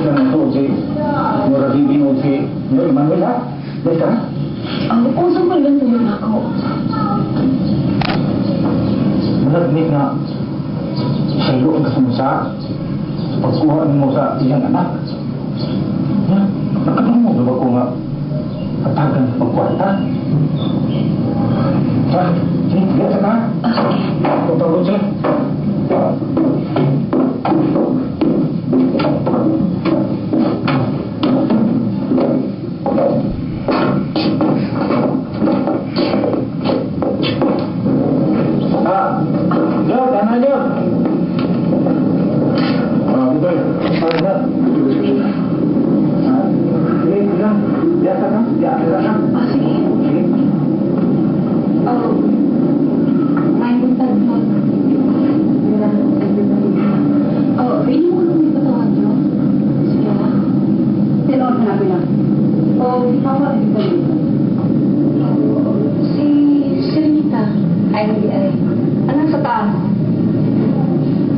Isa na ito si Nora Bibi o si Nora Emanuel, ha? Basta, ha? Ang usap man lang naman ako. Malagmit na saylo ang kasumusa sa pagkuha mo sa iyang anak. Ha? Nakatungo ba ko nga atagan sa pagkwarta? Ha? Sige, biya sa ka. Tutawag sila. Ah, Jod, ano Jod? Ah, betul. Ah, betul. Ah, sige, sige. Biasa ka? Biasa ka? Ah, sige. Sige. Oh, may buntag mo. Oh, hindi mo nung ipatawag yun. Sige na. Tinuod na natin lang. O, papa, dito dito. Oh, si Serenita. Ay, hindi ay. Anong sa taas?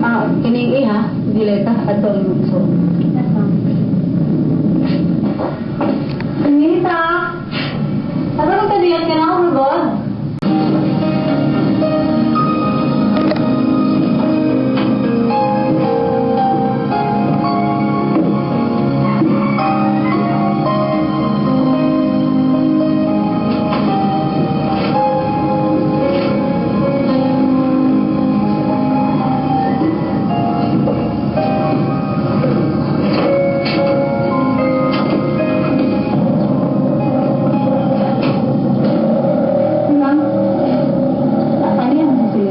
Ah, kining iha, dileta, at ang lutso. Yes, ma'am. Serenita! Ano kang kadiyat ka na ako, God? Ma'am, ano yan si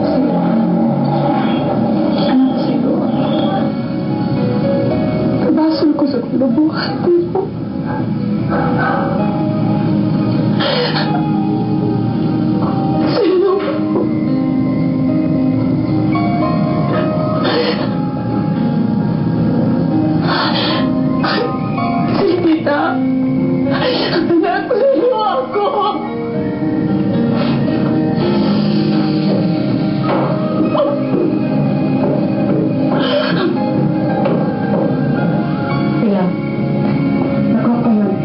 Selena? Anak siguro. Kabasol ko sa kinabuhat ko. Sino? Serenita, anak, sino ako? Sila. Nakapalag.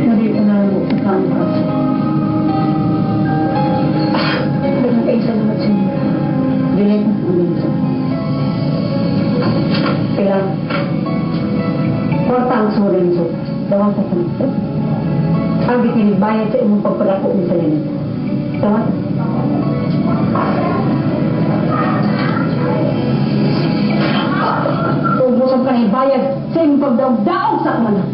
Nandito na lang sa campus. Daghang kayo salamat sa inyo. Dileta sa Alonso. Sila. Kwarta ang Lorenzo. Dawang sa santo. Ang bitinibayad sa imong pagpadako ni Selena. Dawat. Ubusan ka na bayad sa imong pagdaog-daog sa akong anak.